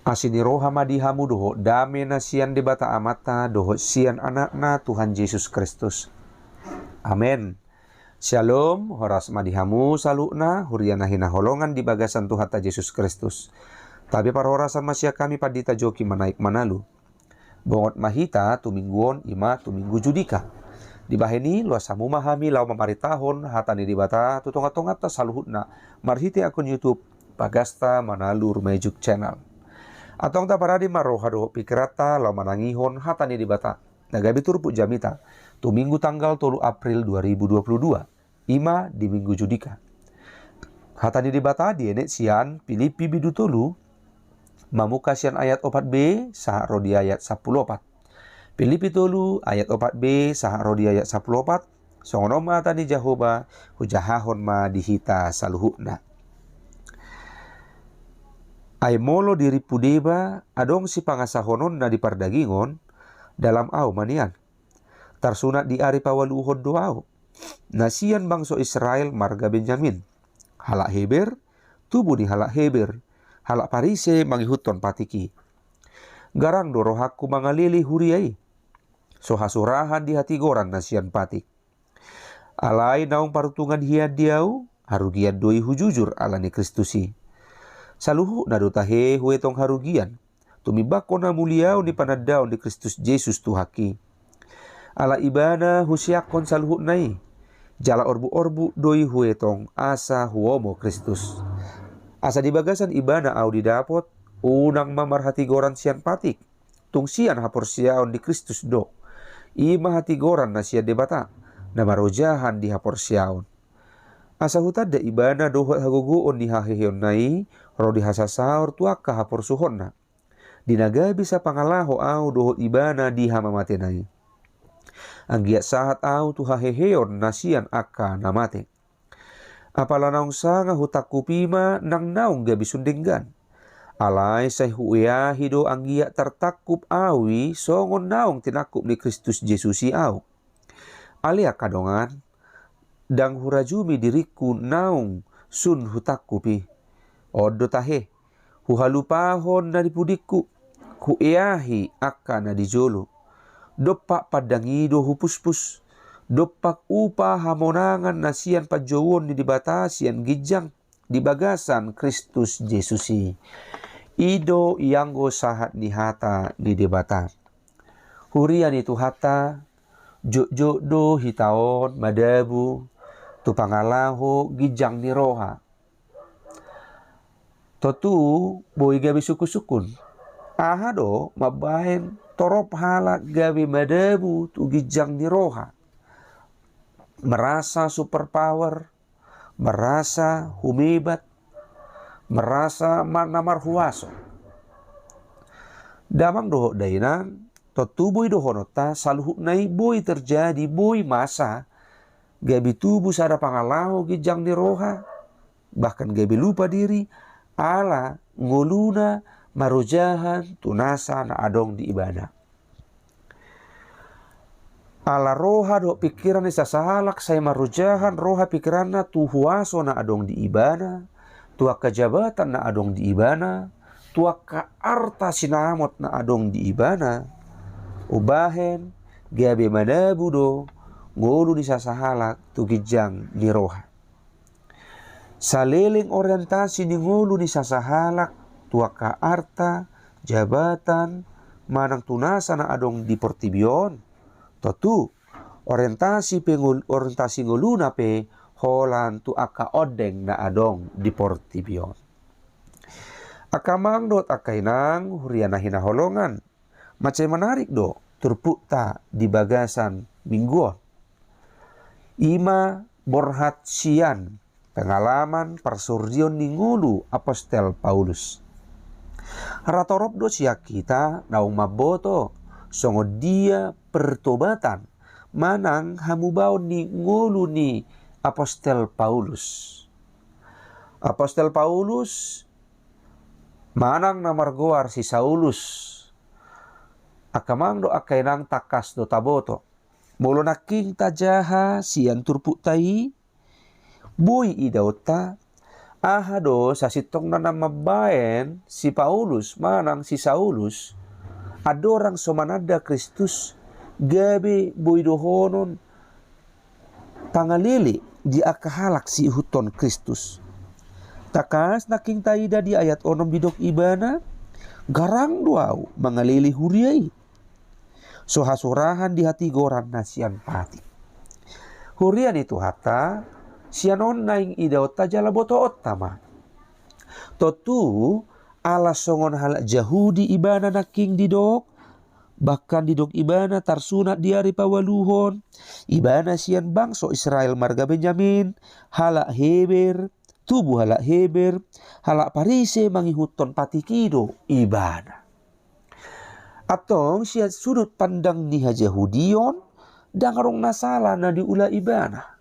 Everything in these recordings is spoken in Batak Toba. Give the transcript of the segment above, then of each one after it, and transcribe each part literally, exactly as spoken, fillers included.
Asi ni roha ma di hamu dohot dame na sian Debata Amanta dohot sian Anakna Tuhan Jesus Kristus. Amen. Syalom, horas ma di hamu saluhutna, huria na hinaholongan di bagasan Tuhanta Jesus Kristus. Tabe parhorasan ma sian hami Pandita Joki Manaik Manalu. Bongot ma hita tu minggu on, i ma tu minggu Judika. Dibahen i, loas hamu ma hami laho mamaritahon hata ni Debata tu tonga-tonganta saluhutna marhite akun YouTube Bagasta Manalu Rumejuk Channel. Antong taparade ma roha dohot pikiranta laho manangihon hata ni Debata na gabe turpuk jamita tu minggu tanggal tolu April dua ribu dua puluh dua, i ma di minggu Judika. Hata ni Debata dienet sian Pilippi bindu tolu, mamungka sian ayat opat b sahat ro di ayat sampulu opat. Pilippi tolu ayat opat b sahat ro di ayat sampulu opat. Songon on ma hata ni Jahowa, hujahahon ma di hita saluhutna. Ai molo dirimpu deba adong sipangasahononna di pardagingon, dalam ahu ma nian. Tarsunat di ari paualuhon do ahu, na sian bangso Israel marga Benjamin, halak Heber, tubu ni halak Heber, halak Parise mangihuthon patik i. Garang do rohangku mangalele huria i, so hasurahan di hatigoran na sian patik. Alai naung parutungan hian di ahu, harugian do i hujujur ala ni Kristus i. Saluhutna do tahe huetong harugian, tumimbangkon hamuliaon ni panandaon ni Kristus Jesus Tuhanki. Ala Ibana huseakkon saluhutna i, jala orbuk-orbuk do i huetong asa huomo Kristus. Asa di bagasan Ibana ahu didapot, unang ma marhatigoran sian patik, tung sian haporseaon di Kristus do. I ma hatigoran na sian Debata, na marojahan di haporseaon. Asa hutanda Ibana dohot hagogoon ni haheheonna i ro di hasasaor tu angka haporsuhonna, di na gabe sapangalaho ahu dohot Ibana di hamamatena i. Anggiat sahat ahu tu haheheon na sian angka na mate. Apala naung sanga hutangkup i ma nang naung gabe sun denggan. Alai sai hueahi do anggiat tartangkup ahu i songon naung tinangkup ni Kristus Jesus i ahu. Ale angka dongan, ndang hurajumi diringku naung sun hutangkup i. On do tahe, huhalupahon na di pudingku, hueahi angka na di jolo. Dompak pandang i do hupuspus, dompak upa hamonangan na sian panjouon ni Debata sian ginjang di bagasan Kristus Jesus i. I do ianggo sahat ni hata ni Debata. Huria ni Tuhanta, jotjot do hita on madabu tu pangalaho ginjang ni roha. Tontu boi gabe sungkun-sungkun. Aha do mambahen torop halak gabe madabu tu ginjang ni roha? Merasa super power, merasa humebat, merasa ma-, na marhuaso. Damang dohot dainang, tontu boi dohononta, saluhutna i boi terjadi, boi masa gabe tubu sada pangalaho ginjang ni roha, bahkan gabe lupa diri, ala ngoluna marojahan tu nasa na adong di ibana. Ala roha dohot pikiran ni sasahalak sai marojahan roha pikiranna tu huaso na adong di ibana, tu angka jabatan na adong di ibana, tu angka arta sinamot na adong di ibana, umbahen gabe manabu do ngolu ni sasahalak tu ginjang ni roha. Saleleng orientasi ni ngolu ni sasahalak tu angka arta, jabatan, manang tu nasa na adong di portibi on, tontu orientasi pe ngol-, orientasi ngoluna pe holan tu angka ondeng na adong di portibi on. Angka amang dohot angka inang, huria na hinaholongan, mansai menarik do turpukta di bagasan minggu on. I ma borhat sian pengalaman parsordion ni ngolu Apostel Paulus. Ra torop do sian hita naung mamboto songon dia pertobatan manang hamubaon ni ngolu ni Apostel Paulus. Apostel Paulus manang na margoar si Saulus. Angka amang dohot angka inang, tangkas do taboto. Molo nangkin tajaha sian turpukta i, boi idaonta Aha do sasintongna na mambaen si Paulus manang si Saulus andorang so mananda Kristus gabe boi dohonon pangalele di angka halak siihuthon Kristus? Tangkas nangkin taida di ayat onom, didok ibana, garang do ahu mangalele huria i. So hasurahan di hatigoran na sian patik. Huria ni Tuhanta, sian on naeng idaonta jala botoonta ma. Tontu ala songon halak Jahudi ibana nangkin didok, bahkan didok ibana tarsunat di ari paualuhon, ibana sian bangso Israel marga Benjamin, halak Heber, tubu halak Heber, halak Parise, mangihuthon patik i do ibana. Antong sian sudut pandang ni hajahudion, ndang adong na sala na niula ibana.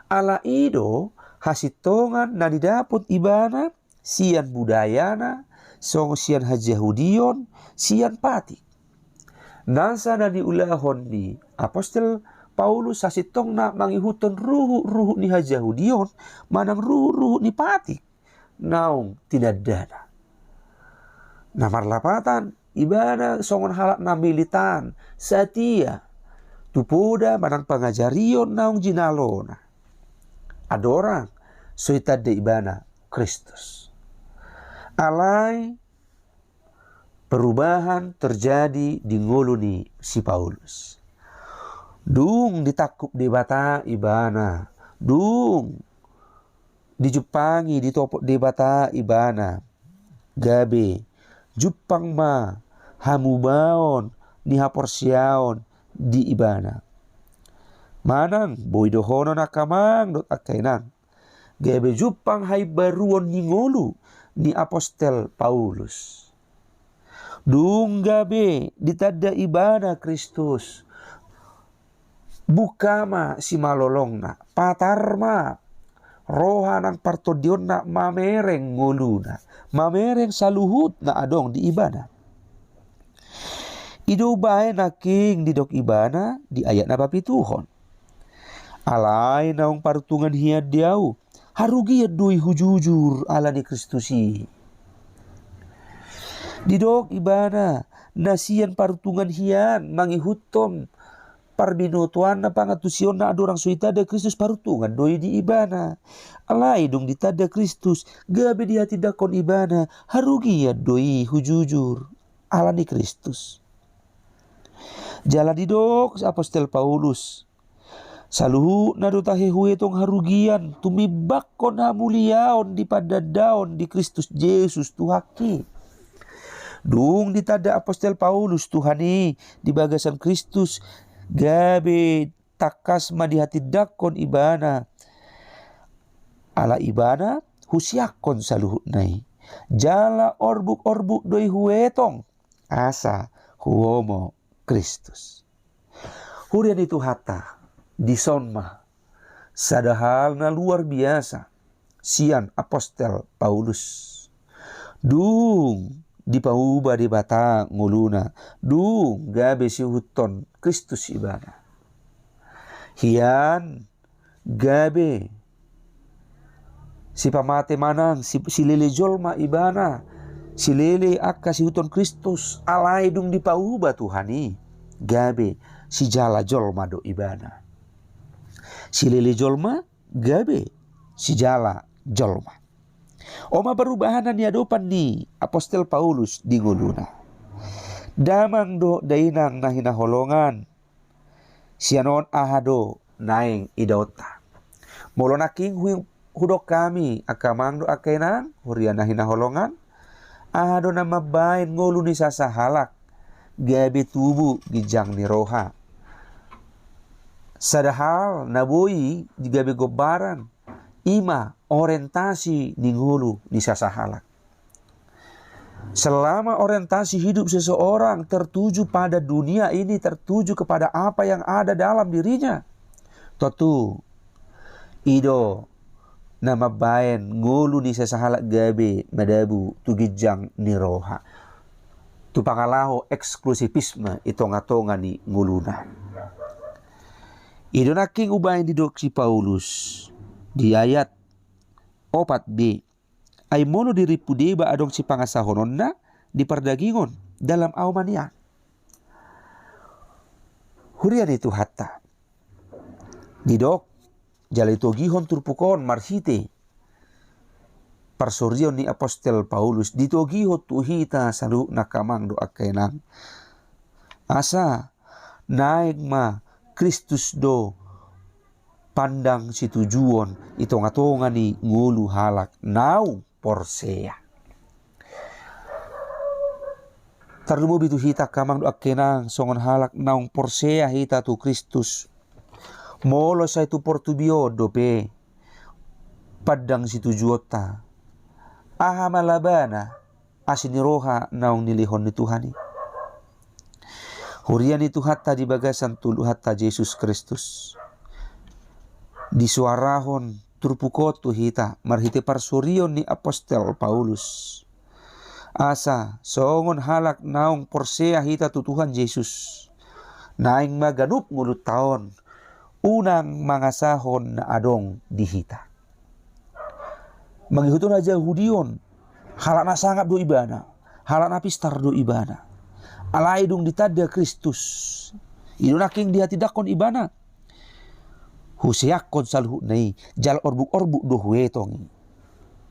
Ala i do hasintongan na nidapot ibana sian budayana, songon sian hajahudion, sian patik. Nasa na niulahon ni apostel Paulus sasintongna mangihuthon ruhut-ruhut ni hajahudion manang ruhut-ruhut ni patik naung tinandana. Na marlapatan, ibana songon halak na militan, satia tu poda manang pangajarion naung jinalona andorang so itanda ibana Kristus. Alai perubahan terjadi di ngolu ni si Paulus. Dung ditangkup Debata ibana, dung dijumpangi, ditopot Debata ibana, gabe jumpang ma hamubaon ni haporseaon di ibana. Manang boi dohonon angka amang dohot angka inang, gabe jumpang haimbaruon ni ngolu ni apostel Paulus. Dung gabe ditanda ibana Kristus, buka ma simalolongna, patar ma roha nang partondionna mamereng ngoluna, mamereng saluhut na adong di ibana. I do umbaen nangkin didok ibana di ayat na papituhon, alai naung paruntungan hian di ahu, harugian do i hujujur ala ni Kristus i. Didok ibana, na sian paruntungan hian mangihuthon parbinotoanna, pangantusionna andorang so itanda Kristus, paruntungan do i di ibana. Alai dung ditanda Kristus, gabe dihatindangkon ibana, harugian do i hujujur ala ni Kristus. Jala didok apostel Paulus, saluhutna do tahe huetong harugian tumimbanghon hamuliaon di pandandaon di Kristus Jesus Tuhanki. Dung ditanda apostel Paulus Tuhan i di bagasan Kristus, gabe tangkas ma dihatindangkon ibana. Ala ibana husianghon saluhutna i. Jala orbuk-orbuk do i huetong asa huomo Kristus. Huria ni Tuhanta, dison ma sada hal na luar biasa sian apostel Paulus. Dung dipauba Debata ngoluna, dung gabe siihuthon Kristus ibana. Hian gabe sipamate manang si, silele jolma ibana, silele angka siihuthon Kristus, alai dung dipauba Tuhan i, gabe sijala jolma do ibana. Silele jolma, gabe sijala jolma. On ma perubahan na niadopan ni apostel Paulus di ngoluna. Damang dohot dainang na hinaholongan, sian on aha do naeng idaonta? Molo nangkin hu-, hudok hami angka amang dohot angka inang, huria na hinaholongan, aha do na mambaen ngolu ni sasahalak gabe tubu ginjang ni roha? Sada hal na boi di gabe gombaran, i ma orientasi ni ngolu ni sasahalak. Selama orientasi hidup seseorang tertuju pada dunia ini, tertuju kepada apa yang ada dalam dirinya, tontu i do na mambaen ngolu ni sasahalak gabe madabu tu ginjang ni roha, tu pangalaho eksklusivisme i tonga-tonga ni ngoluna. I do nangkin umbaen didok si Paulus di ayat opat b, Ai molo dirimpu deba adong sipangasahononna di pardagingon dalam ahu manian. Huria ni Tuhanta, didok jala ditogihon turpuk on marhite parsorion ni apostel Paulus, ditogihon tu hita saluhutna angka amang dohot angka inang, asa naeng ma Kristus do pandang situjuon i tonga-tonga ni ngolu halak naung porsea. Tarlumobi tu hita angka amang dohot angka inang, songon halak naung porsea hita tu Kristus, molo sai tu portibi on dope pandang situjuonta, aha ma labana asi ni roha naung nilehon ni Tuhan i? Huria ni Tuhanta di bagasan Tuhanta Jesus Kristus, disoarahon turpuk on tu hita marhite parsorion ni apostel Paulus, asa songon halak naung porsea hita tu Tuhan Jesus, naeng ma ganup ngolunta on unang mangasahon na adong di hita. Mangihut on, na Jahudion halak na sangap do ibana, halak na pistar do ibana. Alai dung ditanda Kristus, i do nangkin dihatindangkon ibana, huseakkon saluhutna i, jala orbuk-orbuk do huetong i.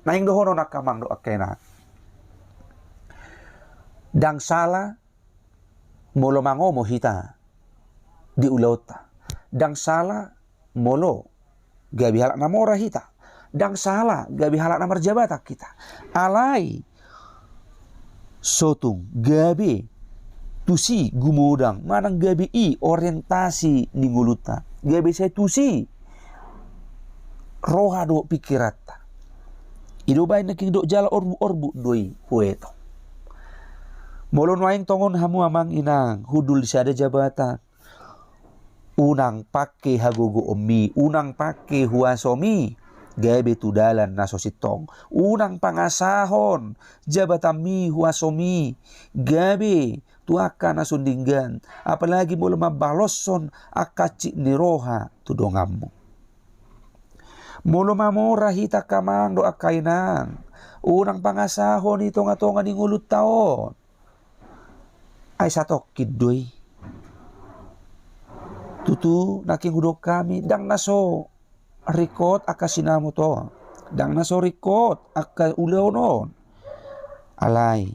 Naeng dohonon angka amang dohot angka inang, ndang sala molo mangomo hita di ulaonta. Ndang sala molo gabe halak na mora hita. Ndang sala gabe halak na marjabatan hita. Alai so tung gabe tusi gumodang manang gabe i orientasi ni ngolunta, gabe sai tusi roha dohot pikiranta, i do baen nangkin didok jala orbuk-orbuk do i huetong. Molo nuaeng tongon hamu amang inang hundul di sada jabatan, unang pangke hagogoonmi, unang pangke huasomi gabe tu dalan na so sintong. Unang pangasahon jabatanmi, huasomi gabe tu angka na so denggan, apalagi molo mambaloshon angka hansit ni roha tu donganmu. Molo mamora hita angka amang dohot angka inang, unang pangasahon i tonga-tonga ni ngolunta on. Ai satongkin do i. Tutu nangkin hudok hami, ndang na so ringkot angka sinamot on, ndang na so ringkot angka ulaon on. Alai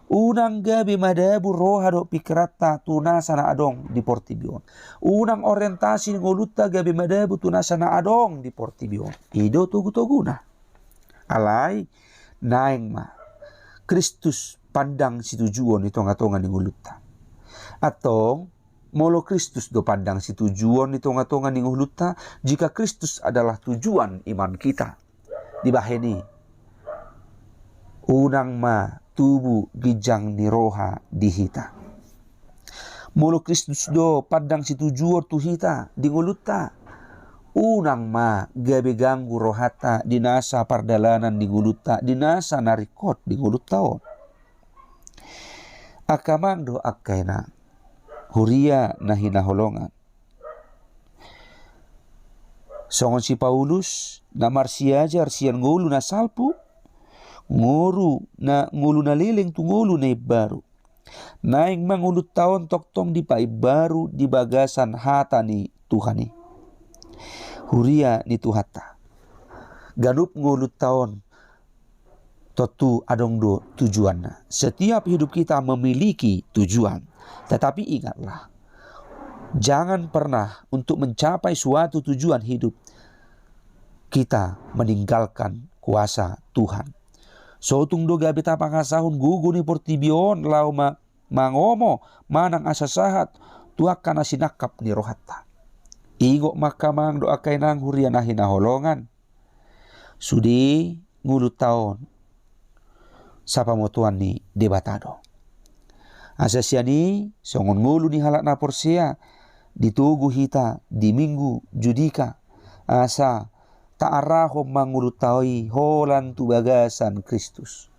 unang gabe madabu roha dohot pikiranta tu nasa na adong di portibi on. Unang orientasi ni ngolunta gabe madabu tu nasa na adong di portibi on. I do togu-toguna. Alai naeng ma Kristus pandang situjuon i tonga-tonga ni ngolunta. Antong, molo Kristus do pandang situjuon i tonga-tonga ni ngolunta, jika Kristus adalah tujuan iman kita, dibahen i, unang ma tubu ginjang ni roha di hita. Molo Kristus do pandang situjuon tu hita di ngolunta, unang ma gabe ganggu rohanta di nasa pardalanan ni ngolunta, di nasa na ringkot di ngolunta on. Angka amang dohot angka inang, huria na hinaholongan, songon si Paulus na marsiajar sian ngolu na salpu, ngolu na, ngolu na leleng tu ngolu na imbaru. Naeng ma ngolunta on tongtong dipaimbaru di bagasan hata ni Tuhan i. Huria ni Tuhanta, ganup ngolunta on tontu adong do tujuanna. Setiap hidup kita memiliki tujuan. Tetapi ingatlah, jangan pernah untuk mencapai suatu tujuan hidup kita meninggalkan kuasa Tuhan. So tung do gabe tapangasahon gogo ni portibi on laho ma-, mangomo manang asa sahat tu angka na sinangkap ni rohanta. Ingot ma angka amang dohot angka inang, huria na hinaholongan, sude ngolunta on sapamotoan ni Debata do. Asa sian i, songon ngolu ni halak na porsea, ditogu hita di Minggu Judika, asa taarahon ma ngolunta i holan tu bagasan Kristus.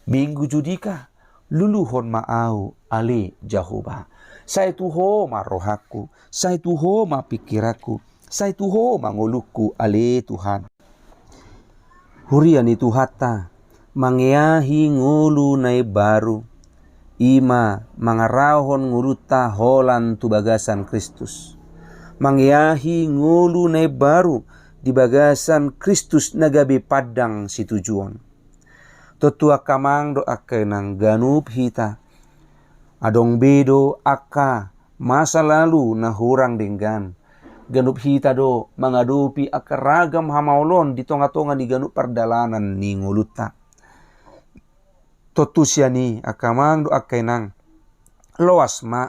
Minggu Judika, luluhon ma ahu ale Jahowa. Sai tu Ho ma rohangku, sai tu Ho ma pingkiranku, sai tu Ho ma ngolungku ale Tuhan. Huria ni Tuhanta, Mangeahi ngolu na imbaru, i ma mangarahon ngolunta holan tu bagasan Kristus. Mangeahi ngolu na imbaru di bagasan Kristus na gabe pandang situjuon. Tontu angka amang dohot angka inang, ganup hita, adong be do angka masa lalu na hurang denggan. Ganup hita do mangadopi angka ragam hamaolon di tonga-tonga ni ganup pardalanan ni ngolunta. Tontu sian i angka amang dohot angka inang, loas ma,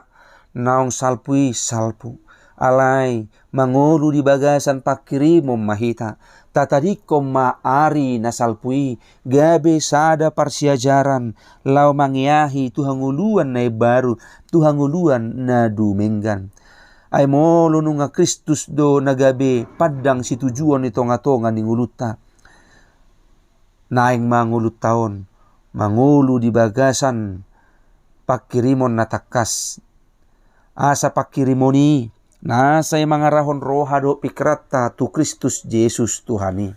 naung salpu i salpu. Alai mangolu di bagasan panghirimon ma hita. Tatadingkon ma ari na salpu i gabe sada parsiajaran laho mangeahi tu hangoluan na imbaru, tu hangoluan na dumenggan. Ai molo nunga Kristus do na gabe pandang situjuon di tonga-tonga ni ngolunta, naeng ma ngolunta on mangolu di bagasan panghirimon na tangkas. Asa panghirimon i na sai mangarahon roha dohot pingkiranta tu Kristus Jesus Tuhan i.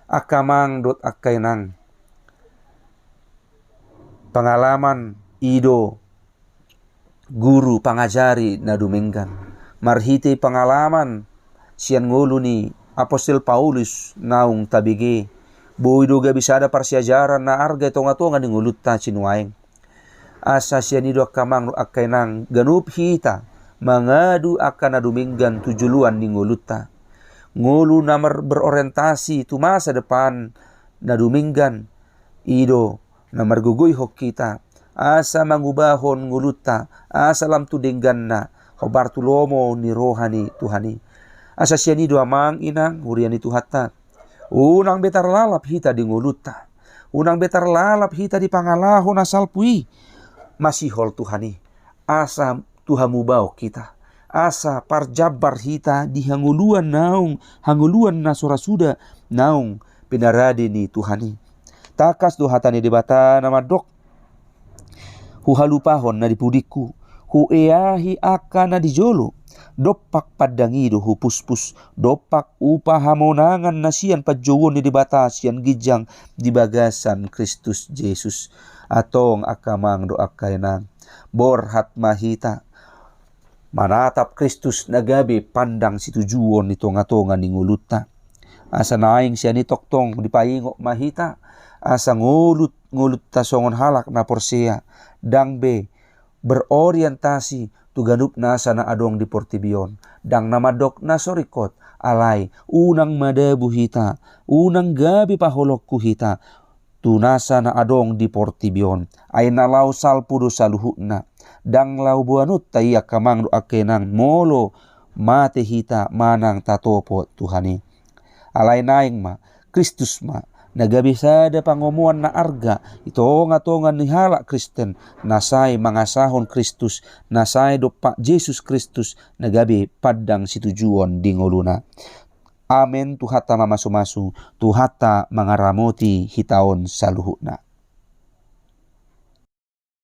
Angka amang dohot angka inang, pangalaman i do guru pangajari na dumenggan. Marhite pangalaman sian ngolu ni Apostel Paulus naung tabege, boi do gabe sada parsiajaran na arga i tonga-tonga ni ngolunta sinuaeng. Asa sian i do angka amang dohot angka inang, ganup hita mangadu angka na dumenggan tu joloan ni ngolunta. Ngolu na mar-, berorientasi tu masa depan na dumenggan, i do na margogoihon hita asa mangubahon ngolunta asa lam tu dengganna, hombar tu lomo ni roha ni Tuhan i. Asa sian i do amang inang huria ni Tuhanta, unang be tarlalap hita di ngolunta. Unang be tarlalap hita di pangalaho na salpu i. Masihol Tuhan i asa tu hamu baok hita, asa parjambar hita di hangoluan naung, hangoluan na so ra suda naung pinarade ni Tuhan i. Tangkas do hata ni Debata na mandok, huhalupahon na di pudingku, hueahi angka na di jolo. Dompak pandang i do hupuspus, dompak upa hamonangan na sian panjouon ni Debata sian ginjang di bagasan Kristus Jesus. Antong angka amang dohot angka inang, borhat ma hita manatap Kristus na gabe pandang situjuon di tonga-tonga ni ngolunta. Asa naeng sian i tongtong dipaingot ma hita asa ngolut, ngolunta songon halak na porsea, ndang be berorientasi tu ganup nasa na adong di portibi on. Ndang na mandok na so ringkot, alai unang madabu hita, unang gabe paholongku hita tu nasa na adong di portibi on. Ai na laho salpu do saluhutna. Ndang laho boanonta i angka amang dohot angka inang molo mate hita manang tatopo Tuhan i. Alai naeng ma, Kristus ma na gabe sada pangomoan na arga i tonga-tonga ni halak Kristen na sai mangasahon Kristus, na sai dompak Jesus Kristus na gabe pandang situjuon di ngoluna. Amen. Tuhanta mamasu-masu, Tuhanta mangaramoti hita on saluhutna.